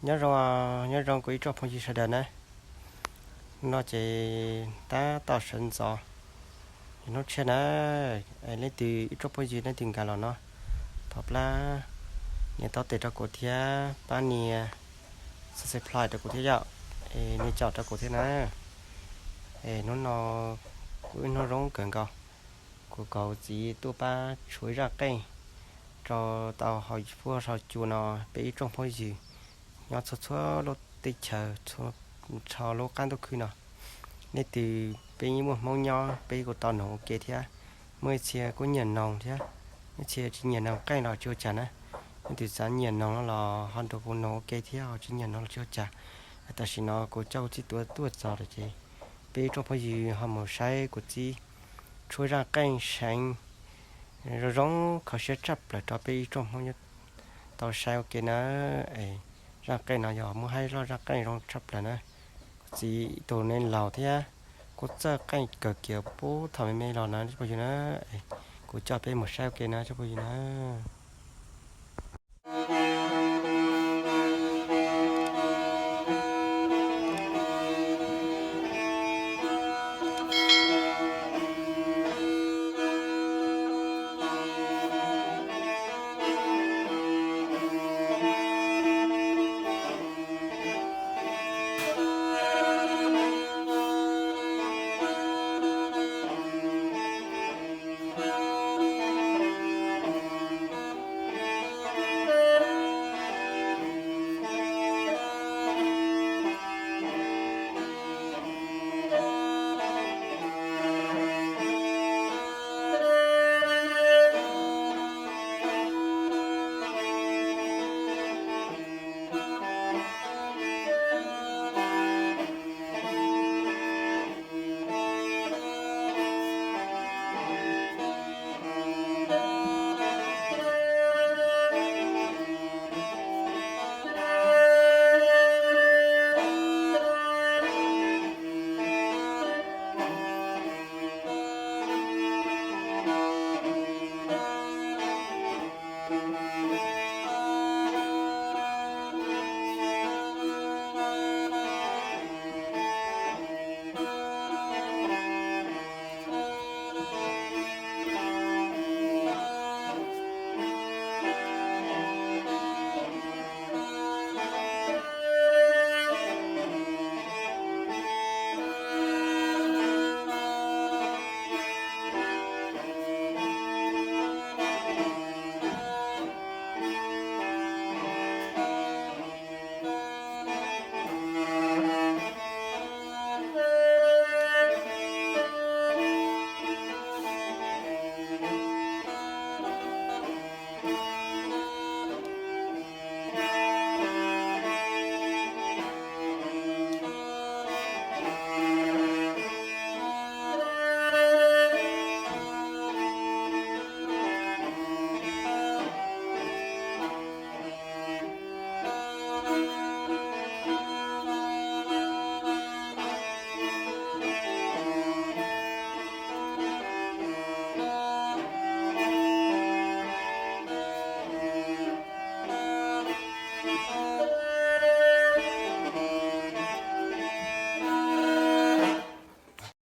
Nyob zoo, nyob zoo kuv ib tsoom phooj ywg sawv daws na. No ces tab tom sawv ntxov, hnub tshiab na, leej twg ib tsoom phooj ywg leej twg nkag los no, thov pab nias tau tes rau kuv thiab pab nias subscribe rau kuv thiab yom, es nias caum rau kuv thiab na. Es hnub no kuj ib hnub zoo kawg nkaus, kuv kuj txiv tuaj pab tshuav zaj qeej rau tau hauv pub hauv cua no peb ib tsoom phooj ywg nyob txhua txhua lub teb chaws, txhua lub qab ntuj khwb no. Leej twg peb yeej muaj Hmoob nyob peb kuj tau noog ua ke thiab, muaj ib txhia kuj nyiam noog thiab, ib txhia tsis nyiam noog qeej los tsis ua cas na. Leej twg xav nyiam noog no los ho nrog kuv noog ua ke thiab, ho tsis nyiam noog los tsis ua cas. Tam sim no kuv coj kuv txiv tuaj tuaj txog lawm ces peb ib tsoom phooj ywg ho mus saib kuv txiv tshuav zaj qeej seev zoo zoo kho siab tshaj plaws rau peb ib tsoom Hmoob tau saib ua ke na. Es zaj qeej no yog muab haib loj zaj qeej zoo tshaj plaws na. Kuv txiv ib tug neeg laus thiab kuj txawj qeej kawg kiag puag thaum me me los na tsoom phooj ywg na. Kuv coj peb mus saib ua ke na tsoom phooj ywg na.